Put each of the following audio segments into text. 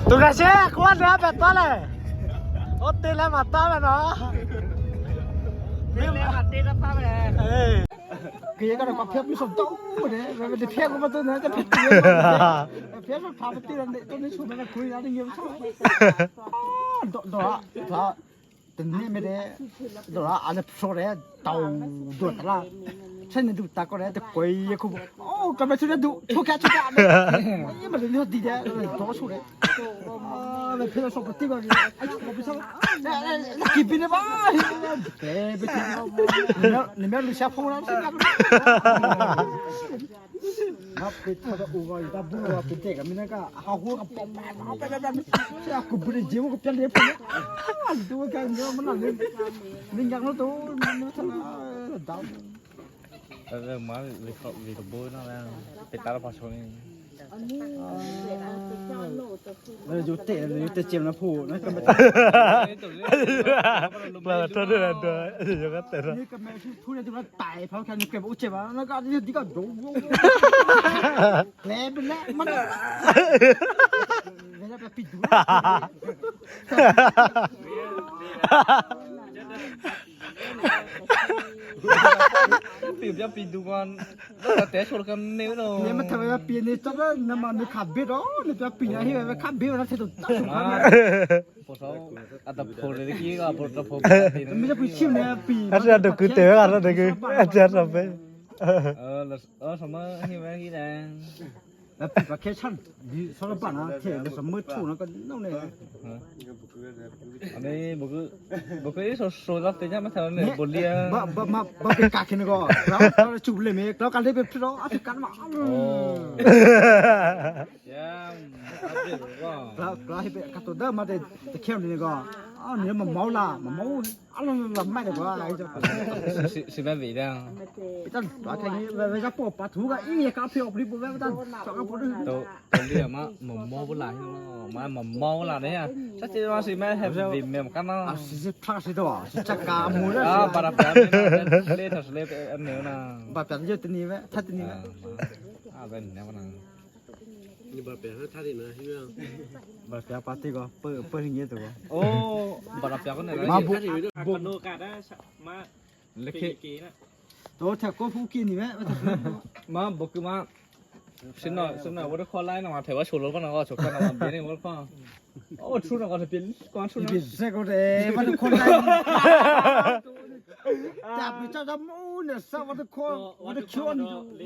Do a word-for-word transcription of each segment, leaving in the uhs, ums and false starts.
Tugashe, kuat ya, betale. Otele matame no. Tele matega pame. Eh. Kaya kana kwa pia miso tau de, de pia ko bato na, de pia. Pia so pame tira ne, to ne so na kui na ne. Do, do, do. Tene mere dora ale sore tau do tala. Sene du ta kore de koi ye ku. Oh, ka me sure du. Choka choka. Ye ma ni di de do sure. Ah, le pelo so pati ba. Ai ko bisa. Ki bine ba. Be be. Ni me lu sha fo na. Mape tada uga ita buru wa pete ka mina ka ha hu ka pa pa pa pa pa pa. Ya ku bure je ko pele pa. Ah, du ka ngi mana ni. Ni ngi no to ni ta da. Ada mal le ko le ko bo na la. Petara pa so ni. Yo te yo te chem na pu na ka. Claro, todo era todo. Yo ka tera. Ni ka me fu na du tai pa ka ni ke bo che ba na ka ni di ka do. Bla, bla, mana. Bla, bla, pidu. Pi, pi, pidu kan. Lo ka te sol kan ne no. Ne ma tawa pi ne to na ma ne ka be do, ne pi pi na hi be ka be na te to ta so kan. Por favor, ada por de ki, ah, por favor. Mi da pu chim ne pi. Ada ada ku te, ada ada ku. Ada ada pe. Oh, los, oh, sama hi ma hi na. Na pi pa ke chan, di so pa na te, de so mo tu na ka no ne. Ani boku, boku so so la te llama ta ne bolia. Ba ba ma ba pe ka ke ne go. Ra ra chu le me, ra ka le pe pro, a te ka ma. Oh. Ya, ra ra he pe ka to da ma de te ke ne go. Ah, ni ma mau la, ma mau. Ala la mai de ba ai jo. Si si ba be da. Ita ba ka ni ba ba ja po pa tu ga i ka pe op ri bo ba da. Sa ka po du. To to li ma mo mo bu la hi ma ma mo la ne ya. Sa ti ma si ma he bi me ka na. A si si tra si do. Si cha ka mu da. Ah, para pa me le ta le ne na. Ba pa jo ti ni ba, ta ti ni ba. Ah, ben ne na. Ni ba pe ha ta di na hi ba. Ba pe pa ti go, pe pe ni to go. Oh, ba pe ko ne. Ma bu. Bo no ka da ma. Leke. To ta ko fu ki ni me. Ma boku ma. Sino sino wor ko lai na ma te wa solo na wa choka na ma bene wor ko. Oh, chu na ko te pil. Ko chu na. Ibi se ko de ma ko lai. Ta bi cha da mu ne sa wa ko wa ko.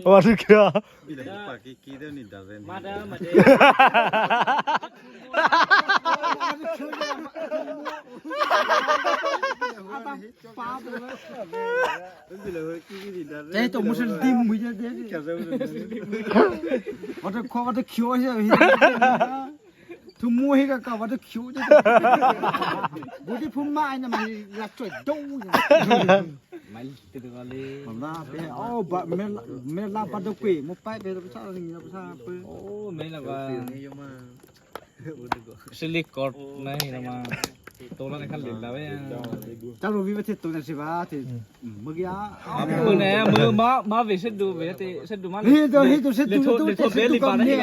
Wa ko. Mada mada. Teto musul dim muya de. Wata ko wata kyo ya. Tu mu he ka ka wata kyo de. Budi puma ina ma ya choi do ya. Mal te kali. Mama pe oh ba me me la pa do kwe mo pa pe sa ni sa pe. Oh, me la ba. Silikot na hi nama. Tola ne kan lila we. Taru vi vete to na siva te. Magi a. Amu ne mu ma ma ve sedu ve te sedu ma. Hi do hi do sedu do te sedu ko ne.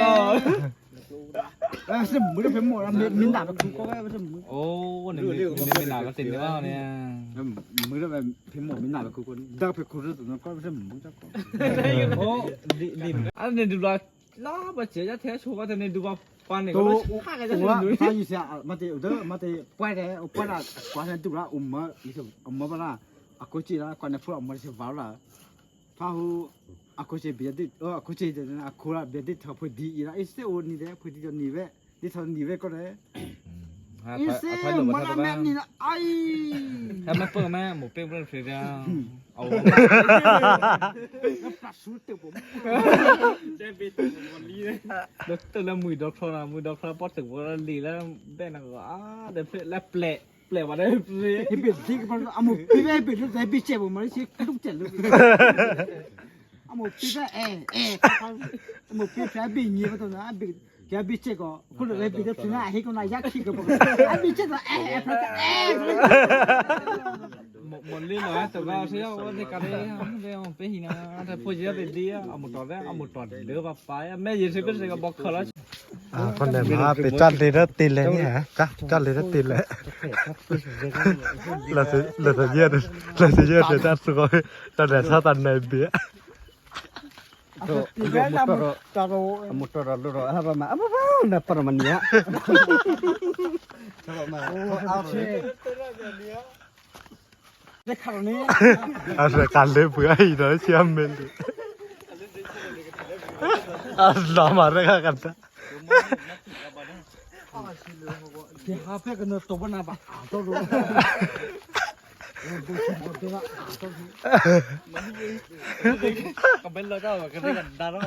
Ah, se mu re pe mo mi na ko ko ve se mu. Oh, ne mi na ko te ne ma ne. Mu re pe mo mi na ko ko. Da pe ko re to na ko ve se mu ta ko. Oh, di di. Ane du la. La ba che ya te so ba te ne du ba pa ne ko. Wa pa yi sa ma te do ma te pa de o pa la kwa na du la o ma yi so o ma ba la a ko chi la kwa na fu o ma se va la. Pa hu a ko che bi de o a ko che de na ko la bi de ta pu di yi la. Ise o ni de pu di ni ve. Di ta ni ve ko de. Ise mana me ni na ai. Ha ma pa ma mo pe bro fe da. Au. Doctor la mui doctor la mui doctor pa te bora li la ben a de la ple ple ba de. He bi dik ba amo pi be bi de bi che bo ma si ku che lu. Amo pi be eh eh. Amo pi be bi ni ba to na bi. Ke abi che ko, ko le bi de tuna he ko na ya ki ko. Abi che ko eh eh. Molino, esto, claro, sí, vamos de carrera, vamos de, vamos, pejina, te puedes ir de día, a motor, a motor, de papá, ya me dice que se va a colar. Ah, con el mapa, tal de tile, ya, tal de tile. La se, la señora, la señora se está su, la de Satan, la envía. Motoro, motoro loro, apa ma, apa ma, na para mania. Asa kale buai do siamel. Asla mare kakata. Ke hape kena tobo na ba. Kabel lo ka ba kena daro.